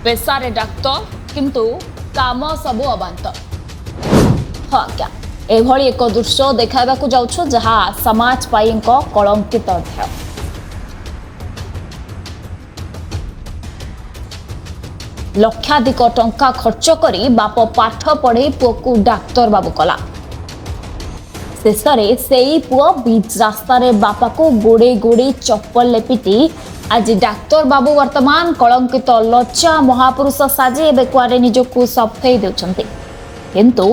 ପେଶାରେ ଡାକ୍ତର, କିନ୍ତୁ କାମ ସବୁ ଅବାନ୍ତର। ହଁ ଆଜ୍ଞା, ଏଭଳି ଏକ ଦୃଶ୍ୟ ଦେଖାଇବାକୁ ଯାଉଛୁ, ଯାହା ସମାଜ ପାଇଁ ଏକ କଳଙ୍କିତ ଅଧ୍ୟାୟ। ଲକ୍ଷାଧିକ ଟଙ୍କା ଖର୍ଚ୍ଚ କରି ବାପ ପାଠ ପଢ଼େଇ ପୁଅକୁ ଡାକ୍ତର ବାବୁ କଲା। ଶେଷରେ ସେଇ ପୁଅ ବିଚ୍ ରାସ୍ତାରେ ବାପାକୁ ଗୋଡ଼େଇ ଗୋଡ଼େଇ ଚପଲରେ ପିଟି ଆଜି ଡାକ୍ତର ବାବୁ ବର୍ତ୍ତମାନ କଳଙ୍କିତ ଲଜ୍ଜା ମହାପୁରୁଷ ସାଜି ଏବେ କୁଆଡ଼େ ନିଜକୁ ସଫେଇ ଦେଉଛନ୍ତି। କିନ୍ତୁ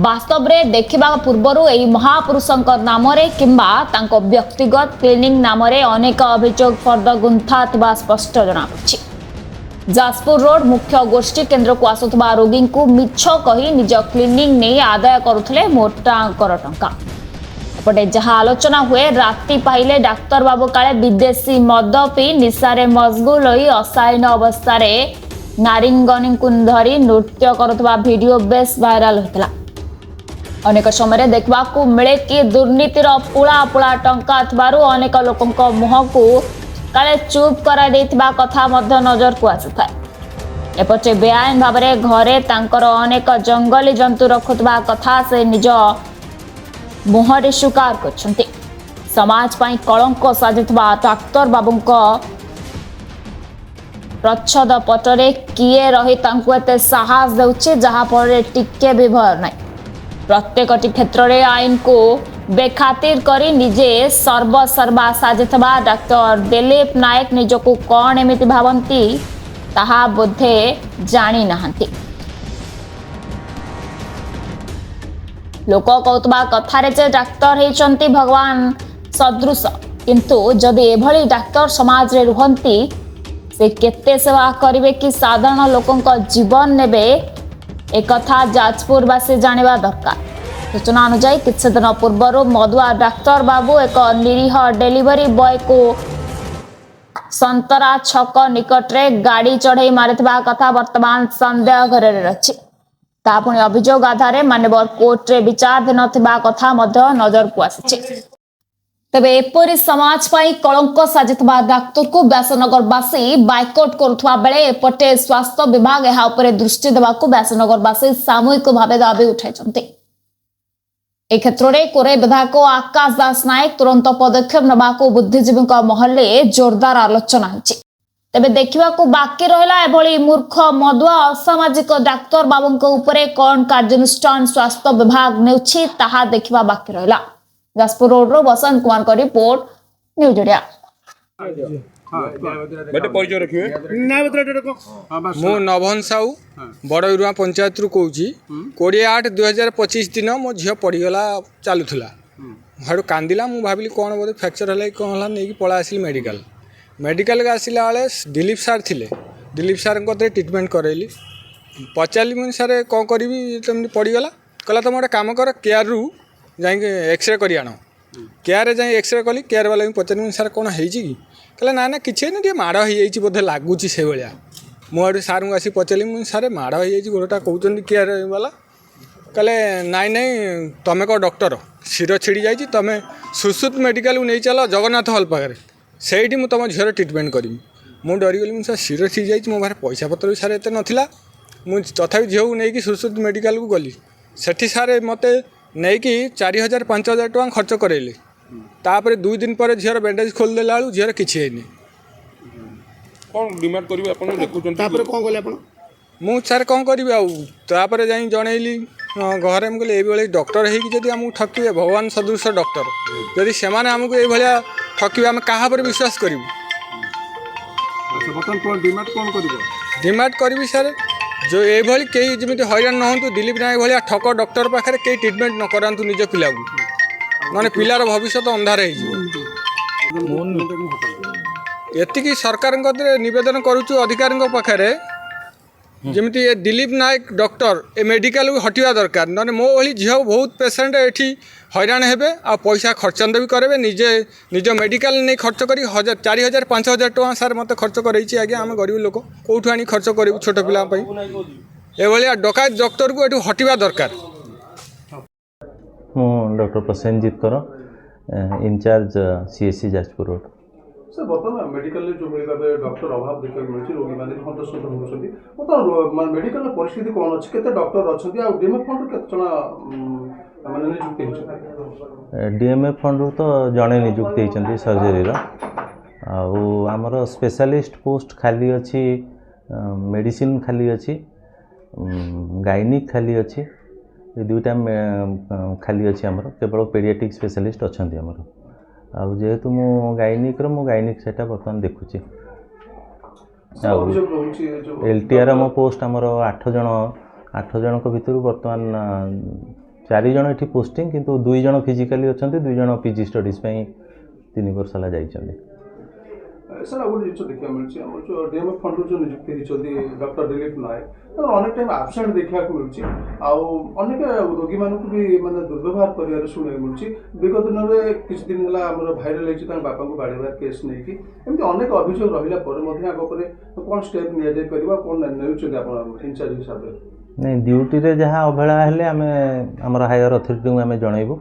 ବାସ୍ତବରେ ଦେଖିବା ପୂର୍ବରୁ ଏହି ମହାପୁରୁଷଙ୍କ ନାମରେ କିମ୍ବା ତାଙ୍କ ବ୍ୟକ୍ତିଗତ କ୍ଲିନିକ୍ ନାମରେ ଅନେକ ଅଭିଯୋଗ ଫର୍ଦ୍ଦ ଗୁନ୍ଥା ଥିବା ସ୍ପଷ୍ଟ ଜଣାପଡ଼ିଛି। ଯାଜପୁର ରୋଡ ମୁଖ୍ୟ ଗୋଷ୍ଠୀ କେନ୍ଦ୍ରକୁ ଆସୁଥିବା ରୋଗୀଙ୍କୁ ମିଛ କହି ନିଜ କ୍ଲିନିକ୍ ନେଇ ଆଦାୟ କରୁଥିଲେ ମୋଟା ଅଙ୍କର ଟଙ୍କା। ଏପଟେ ଯାହା ଆଲୋଚନା ହୁଏ, ରାତି ପାଇଲେ ଡାକ୍ତର ବାବୁ କାଳେ ବିଦେଶୀ ମଦ ପିଇ ନିଶାରେ ମସଗୁଲ ହୋଇ ଅଶାଳୀନ ଅବସ୍ଥାରେ ନାରୀଙ୍ଗନୀଙ୍କୁ ଧରି ନୃତ୍ୟ କରୁଥିବା ଭିଡିଓ ବେଶ୍ ଭାଇରାଲ ହୋଇଥିଲା। ଅନେକ ସମୟରେ ଦେଖିବାକୁ ମିଳେ କି ଦୁର୍ନୀତିର ପୁଳା ପୁଳା ଟଙ୍କା ଥିବାରୁ ଅନେକ ଲୋକଙ୍କ ମୁହଁକୁ କାଳେ ଚୁପ୍ କରାଇ ଦେଇଥିବା କଥା ମଧ୍ୟ ନଜରକୁ ଆସିଥାଏ। ଏପଟେ ବେଆଇନ ଭାବରେ ଘରେ ତାଙ୍କର ଅନେକ ଜଙ୍ଗଲୀ ଜନ୍ତୁ ରଖୁଥିବା କଥା ସେ ନିଜ ମୁହଁରେ ସ୍ୱୀକାର କରିଛନ୍ତି। ସମାଜ ପାଇଁ କଳଙ୍କ ସାଜିଥିବା ଡାକ୍ତର ବାବୁଙ୍କ ପ୍ରଚ୍ଛଦ ପଟରେ କିଏ ରହି ତାଙ୍କୁ ଏତେ ସାହସ ଦେଉଛି, ଯାହାଫଳରେ ଟିକେ ବି ଭୟ ନାହିଁ। ପ୍ରତ୍ୟେକଟି କ୍ଷେତ୍ରରେ ଆଇନକୁ ବେଖାତିର କରି ନିଜେ ସର୍ବସର୍ବା ସାଜିଥିବା ଡାକ୍ତର ଦିଲୀପ ନାୟକ ନିଜକୁ କ'ଣ ଏମିତି ଭାବନ୍ତି, ତାହା ବୋଧେ ଜାଣିନାହାନ୍ତି। ଲୋକ କହୁଥିବା କଥାରେ ଯେ ଡାକ୍ତର ହେଇଛନ୍ତି ଭଗବାନ ସଦୃଶ, କିନ୍ତୁ ଯଦି ଏଭଳି ଡାକ୍ତର ସମାଜରେ ରୁହନ୍ତି, ସେ କେତେ ସେବା କରିବେ କି ସାଧାରଣ ଲୋକଙ୍କ ଜୀବନ ନେବେ, ଏକଥା ଯାଜପୁରବାସୀ ଜାଣିବା ଦରକାର। ସୂଚନା ଅନୁଯାୟୀ, କିଛି ଦିନ ପୂର୍ବରୁ ମଦୁଆ ଡାକ୍ତର ବାବୁ ଏକ ନିରୀହ ଡେଲିଭରି ବୟକୁ ସନ୍ତରା ଛକ ନିକଟରେ ଗାଡ଼ି ଚଢ଼େଇ ମାରିଥିବା କଥା ବର୍ତ୍ତମାନ ସନ୍ଦେହ ଘେରରେ ରହିଛି। ତା ପୁଣି ଅଭିଯୋଗ ଆଧାରରେ ମାନ୍ୟବର କୋର୍ଟରେ ବିଚାରାଧୀନ ଥିବା କଥା ମଧ୍ୟ ନଜରକୁ ଆସିଛି। ତେବେ ଏପରି ସମାଜ ପାଇଁ କଳଙ୍କ ସାଜିଥିବା ଡାକ୍ତରକୁ ବ୍ୟାସନଗରବାସୀ ବାଇକଟ୍ କରୁଥିବା ବେଳେ ଏପଟେ ସ୍ୱାସ୍ଥ୍ୟ ବିଭାଗ ଏହା ଉପରେ ଦୃଷ୍ଟି ଦେବାକୁ ବ୍ୟାସନଗରବାସୀ ସାମୂହିକ ଭାବେ ଦାବି ଉଠାଇଛନ୍ତି। ଏ କ୍ଷେତ୍ରରେ କୋରେଇ ବିଧାୟକ ଆକାଶ ଦାସ ନାୟକ ତୁରନ୍ତ ପଦକ୍ଷେପ ନେବାକୁ ବୁଦ୍ଧିଜୀବୀଙ୍କ ମହଲରେ ଜୋରଦାର ଆଲୋଚନା ହୋଇଛି। ତେବେ ଦେଖିବାକୁ ବାକି ରହିଲା, ଏଭଳି ମୂର୍ଖ, ମଦୁଆ, ଅସାମାଜିକ ଡାକ୍ତର ବାବୁଙ୍କ ଉପରେ କଣ କାର୍ଯ୍ୟାନୁଷ୍ଠାନ ସ୍ୱାସ୍ଥ୍ୟ ବିଭାଗ ନେଉଛି, ତାହା ଦେଖିବା ବାକି ରହିଲା। ଯାଜପୁର ରୋଡରୁ ବସନ୍ତ କୁମାରଙ୍କ ରିପୋର୍ଟ, ନ୍ୟୁଜ୍ ଓଡ଼ିଆ। ଗୋଟେ ପରିଚୟ ରଖିବେ। ମୁଁ ନଭନ ସାହୁ, ବଡ଼ ଇରୁଆ ପଞ୍ଚାୟତରୁ କହୁଛି। 20/8/2025 ଦିନ ମୋ ଝିଅ ପଡ଼ିଗଲା, ଚାଲୁଥିଲା, ସେଠୁ କାନ୍ଦିଲା। ମୁଁ ଭାବିଲି କ'ଣ ବୋଧେ ଫ୍ରାକ୍ଚର ହେଲା କି କ'ଣ ହେଲା, ନେଇକି ପଳେଇ ଆସିଲି ମେଡ଼ିକାଲ। ମେଡ଼ିକାଲକୁ ଆସିଲା ବେଳେ ଦିଲୀପ ସାର୍ ଥିଲେ। ଦିଲୀପ ସାର୍ଙ୍କ କତିରେ ଟ୍ରିଟମେଣ୍ଟ କରାଇଲି। ପଚାରିଲି, ମୁଁ ସାର୍ କ'ଣ କରିବି, ଏମିତି ପଡ଼ିଗଲା। କହିଲା, ତୁମେ ଗୋଟେ କାମ କର, କେୟାରରୁ ଯାଇକି ଏକ୍ସରେ କରି ଆଣ। କେୟାରରେ ଯାଇ ଏକ୍ସରେ କଲି। କେୟାର ବାଲାଙ୍କୁ ପଚାରିଲି, ମୁଁ ସାର୍ କ'ଣ ହେଇଛି କି? କହିଲା, ନା ନା, କିଛି ହେଇନି, ଟିକେ ମାଡ଼ ହେଇଯାଇଛି ବୋଧେ, ଲାଗୁଛି ସେଇଭଳିଆ। ମୁଁ ଏଠୁ ସାର୍ଙ୍କୁ ଆସିକି ପଚାରିଲି, ମୁଁ ସାର୍ ମାଡ଼ ହେଇଯାଇଛି ଗୋଡ଼ଟା କହୁଛନ୍ତି କେୟାର ବାଲା। କହିଲେ, ନାଇଁ ନାଇଁ, ତୁମେ କ'ଣ ଡକ୍ଟର? ଶିର ଛିଡ଼ି ଯାଇଛି, ତୁମେ ସୁଶ୍ରୁତ ମେଡ଼ିକାଲକୁ ନେଇ ଚାଲ, ଜଗନ୍ନାଥ ହଲ୍ ପାଖରେ, ସେଇଠି ମୁଁ ତୁମ ଝିଅର ଟ୍ରିଟମେଣ୍ଟ କରିବି। ମୁଁ ଡରିଗଲି। ମୁଁ ସାର୍ ଶିର ଛିଡ଼ି ଯାଇଛି, ମୋ ପାଖରେ ପଇସା ପତ୍ର ବି ସାର୍ ଏତେ ନଥିଲା। ମୁଁ ତଥାପି ଝିଅକୁ ନେଇକି ସୁଶ୍ରୁତ ମେଡ଼ିକାଲକୁ ଗଲି। ସେଠି ସାର୍ ମୋତେ ନେଇକି 4000 5000 ଟଙ୍କା ଖର୍ଚ୍ଚ କରାଇଲେ। ତାପରେ 2 ଦିନ ପରେ ଝିଅର ବ୍ୟାଣ୍ଡେଜ୍ ଖୋଲିଦେଲା ବେଳକୁ ଝିଅର କିଛି ହେଇନି। କ'ଣ ଡିମାଣ୍ଡ କରିବେ ଆପଣ ଦେଖୁଛନ୍ତି? ତାପରେ କ'ଣ କଲେ ଆପଣ? ମୁଁ ସାର୍ କ'ଣ କରିବି ଆଉ? ତାପରେ ଯାଇ ଜଣେଇଲି ଘରେ। ମୁଁ କହିଲି, ଏଇଭଳି ଡକ୍ଟର ହେଇକି ଯଦି ଆମକୁ ଠକିବେ, ଭଗବାନ ସଦୃଶ ଡକ୍ଟର ଯଦି ସେମାନେ ଆମକୁ ଏଇଭଳିଆ ଠକିବେ, ଆମେ କାହା ଉପରେ ବିଶ୍ୱାସ କରିବୁ? ଆଚ୍ଛା, ବର୍ତ୍ତମାନ କ'ଣ ଡିମାଣ୍ଡ କ'ଣ କରିବ? ଡିମାଣ୍ଡ କରିବି ସାର୍, ଯେଉଁ ଏଇଭଳି କେହି ଯେମିତି ହଇରାଣ ନ ହୁଅନ୍ତୁ। ଦିଲୀପ ନାୟକ ଭଳିଆ ଠକ ଡକ୍ଟର ପାଖରେ କେହି ଟ୍ରିଟମେଣ୍ଟ ନ କରାନ୍ତୁ ନିଜ ପିଲାକୁ, ନହେଲେ ପିଲାର ଭବିଷ୍ୟତ ଅନ୍ଧାର ହେଇଯିବ। ଏତିକି ସରକାରଙ୍କ କତିରେ ନିବେଦନ କରୁଛୁ, ଅଧିକାରୀଙ୍କ ପାଖରେ, ଯେମିତି ଏ ଦିଲୀପ ନାୟକ ଡକ୍ଟର ଏ ମେଡ଼ିକାଲକୁ ହଟିବା ଦରକାର। ନହେଲେ ମୋ ଭଳି ଝିଅ ବହୁତ ପେସେଣ୍ଟ ଏଠି ହଇରାଣ ହେବେ ଆଉ ପଇସା ଖର୍ଚ୍ଚାନ୍ତ ବି କରିବେ। ନିଜେ ନିଜ ମେଡ଼ିକାଲ ନେଇ ଖର୍ଚ୍ଚ କରି ହଜାର 4000 5000 ଟଙ୍କା ସାର୍ ମୋତେ ଖର୍ଚ୍ଚ କରେଇଛି ଆଜ୍ଞା। ଆମେ ଗରିବ ଲୋକ, କେଉଁଠୁ ଆଣି ଖର୍ଚ୍ଚ କରିବୁ ଛୋଟ ପିଲାଙ୍କ ପାଇଁ? ଏଭଳିଆ ଡକାୟତ ଡକ୍ଟରକୁ ଏଠୁ ହଟିବା ଦରକାର। ମୁଁ ଡକ୍ଟର ପ୍ରସେନଜିତ କର, in charge CSC Jajpur road. Sir, ବର୍ତ୍ତମାନ ମେଡିକାଲରେ ଯେଉଁଭଳି ଭାବେ ଡକ୍ଟର ଅଭାବ ଦେଖିବାକୁ ମିଳୁଛି, ରୋଗୀମାନେ ବି ହନ୍ତସନ୍ତ ହେଉଛନ୍ତି। ବର୍ତ୍ତମାନ ମାନେ ମେଡିକାଲର ପରିସ୍ଥିତି କ'ଣ ଅଛି? କେତେ ଡକ୍ଟର ଅଛନ୍ତି ଆଉ ଡିଏମ୍ଏଫ୍ ଫଣ୍ଡରୁ କେତେ ଜଣ ମାନେ ନିଯୁକ୍ତି ହେଇଛନ୍ତି? ଡିଏମ୍ଏଫ୍ ଫଣ୍ଡରୁ ତ ଜଣେ ନିଯୁକ୍ତି ହେଇଛନ୍ତି ସର୍ଜରୀର। ଆଉ ଆମର ସ୍ପେଶାଲିଷ୍ଟ ପୋଷ୍ଟ ଖାଲି ଅଛି, ମେଡ଼ିସିନ ଖାଲି ଅଛି, ଗାଇନିକ୍ ଖାଲି ଅଛି। ଏ ଦୁଇଟା ଖାଲି ଅଛି ଆମର। କେବଳ ପେଡ଼ିଆଟ୍ରିକ୍ ସ୍ପେଶାଲିଷ୍ଟ ଅଛନ୍ତି ଆମର। ଆଉ ଯେହେତୁ ମୁଁ ଗାଇନିକ୍ର, ମୁଁ ଗାଇନିକ୍ ସେଇଟା ବର୍ତ୍ତମାନ ଦେଖୁଛି। ଆଉ ଅଭିଯୋଗ ରହୁଛି ଯୋଉ ଏଲ୍ ଟି ଆର୍ ଆମ ପୋଷ୍ଟ ଆମର 8 ଜଣ। 8 ଜଣଙ୍କ ଭିତରୁ ବର୍ତ୍ତମାନ ଚାରି ଜଣ ଏଠି ପୋଷ୍ଟିଂ, କିନ୍ତୁ ଦୁଇ ଜଣ ଫିଜିକାଲି ଅଛନ୍ତି, ଦୁଇ ଜଣ ପିଜି ଷ୍ଟଡ଼ିଜ୍ ପାଇଁ 3 ବର୍ଷ ହେଲା ଯାଇଛନ୍ତି। ସାର୍, ଆଉ ଗୋଟେ ଜିନିଷ ଦେଖିବାକୁ ମିଳୁଛି, ଆମର ଯେଉଁ ଡିଏମ୍ଏଫ୍ ଫଣ୍ଡରୁ ଯେଉଁ ନିଯୁକ୍ତି ହେଇଛନ୍ତି ଡକ୍ଟର ଦିଲୀପ ନାୟକ, ତାଙ୍କର ଅନେକ ଟାଇମ୍ ଆବସେଣ୍ଟ ଦେଖିବାକୁ ମିଳୁଛି ଆଉ ଅନେକ ରୋଗୀମାନଙ୍କୁ ବି ମାନେ ଦୁର୍ବ୍ୟବହାର କରିବାର ଶୁଣିବାକୁ ମିଳୁଛି। ବିଗତ ଦିନରେ କିଛି ଦିନ ହେଲା ଆମର ଭାଇରାଲ ହେଇଛି ତାଙ୍କ ବାପାଙ୍କୁ ବାଡ଼େଇବା କେସ୍ ନେଇକି। ଏମିତି ଅନେକ ଅଭିଯୋଗ ରହିଲା ପରେ ମଧ୍ୟ ଆଗ ଉପରେ କ'ଣ ଷ୍ଟେପ୍ ନିଆଯାଇପାରିବ, କ'ଣ ନେଉଛନ୍ତି ଆପଣ ଇନଚାର୍ଜ ହିସାବରେ? ନାଇଁ, ଡ୍ୟୁଟିରେ ଯାହା ଅବହେଳା ହେଲେ ଆମେ ଆମର ହାୟର ଅଥରିଟିଙ୍କୁ ଆମେ ଜଣାଇବୁ।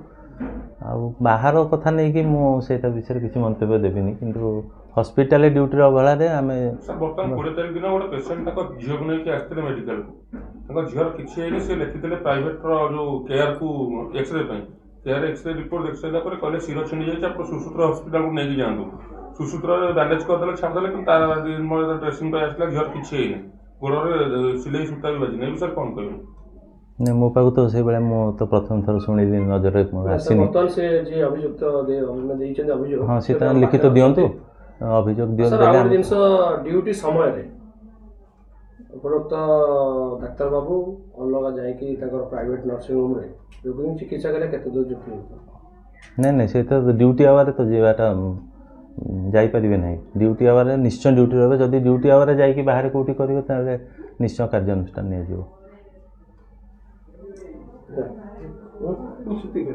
ଆଉ ବାହାର କଥା ନେଇକି ମୁଁ ସେଇଟା ବିଷୟରେ କିଛି ମନ୍ତବ୍ୟ ଦେବିନି, କିନ୍ତୁ ହସ୍ପିଟାଲରେ ଡ୍ୟୁଟିର ଅବହେଳାରେ ଆମେ ସାର୍, ବର୍ତ୍ତମାନ 20 ତାରିଖ ଦିନ ଗୋଟେ ପେସେଣ୍ଟ ତାଙ୍କ ଝିଅକୁ ନେଇକି ଆସିଥିଲେ ମେଡିକାଲକୁ। ତାଙ୍କ ଝିଅର କିଛି ହେଇନି। ସେ ଲେଖିଥିଲେ ପ୍ରାଇଭେଟର ଯୋଉ କେୟାରକୁ ଏକ୍ସରେ ପାଇଁ। କେୟାର ଏକ୍ସରେ ରିପୋର୍ଟ ଦେଖି ସାରିଲା ପରେ କହିଲେ ଶିର ଛିଣ୍ଡି ଯାଇଛି, ଆପଣ ସୁସୂତ୍ର ହସ୍ପିଟାଲକୁ ନେଇକି ଯାଆନ୍ତୁ। ସୁସୂତ୍ରରେ ବ୍ୟାଣ୍ଡେଜ୍ କରିଦେଲେ, ଛାଡ଼ିଦେଲେ। କିନ୍ତୁ ତା ଡ୍ରେସିଂ ପାଇଁ ଆସିଲା, ଝିଅର କିଛି ହେଇନି, ଗୋଡ଼ରେ ସିଲେଇ ସୂତା ବି ବାଜିନି। ଏ ବିଷୟରେ କ'ଣ କହିବେ? ନାଇଁ, ମୋ ପାଖକୁ ତ ସେଇଭଳିଆ ମୁଁ ତ ପ୍ରଥମ ଥର ଶୁଣିଲି, ନଜରରେ ମୋର ଆସିନି। ବର୍ତ୍ତମାନ ସେ ଯିଏ ଅଭିଯୁକ୍ତ ମାନେ ଦେଇଛନ୍ତି ଅଭିଯୋଗ, ହଁ, ସେ ସେ ତାଙ୍କ ଆମ ଲିଖିତ ପାଖରେ ଦିଅନ୍ତୁ, ଅଛନ୍ତି। ଅଭିଯୋଗ ଦିଅନ୍ତୁ। ସାର୍, ଆଉ ଦେଲେ ଗୋଟେ ଆମେ ଜିନିଷ, ଡ୍ୟୁଟି ସମୟରେ ଉପରୋକ୍ତ ଡାକ୍ତର ବାବୁ ଅଲଗା ଯାଇକି ତାଙ୍କର ପ୍ରାଇଭେଟ ନର୍ସିଂ ହୋମରେ ରୋଗୀଙ୍କୁ ଚିକିତ୍ସା କରିବା କେତେ ଦୂର ଯୁକ୍ତିଯୁକ୍ତ? ନାଇଁ ନାଇଁ, ସେ ତ ଡ୍ୟୁଟି ଆୱାରରେ ତ ଯିବାଟା ଯାଇପାରିବେ ନାହିଁ। ଡ୍ୟୁଟି ଆୱାରରେ ନିଶ୍ଚୟ ଡ୍ୟୁଟି ରହିବେ। ଯଦି ଡ୍ୟୁଟି ଆୱାରରେ ଯାଇକି ବାହାରେ କେଉଁଠି କରିବେ, ତାହେଲେ ନିଶ୍ଚୟ କାର୍ଯ୍ୟାନୁଷ୍ଠାନ ନିଆଯିବ। ସେତିକି।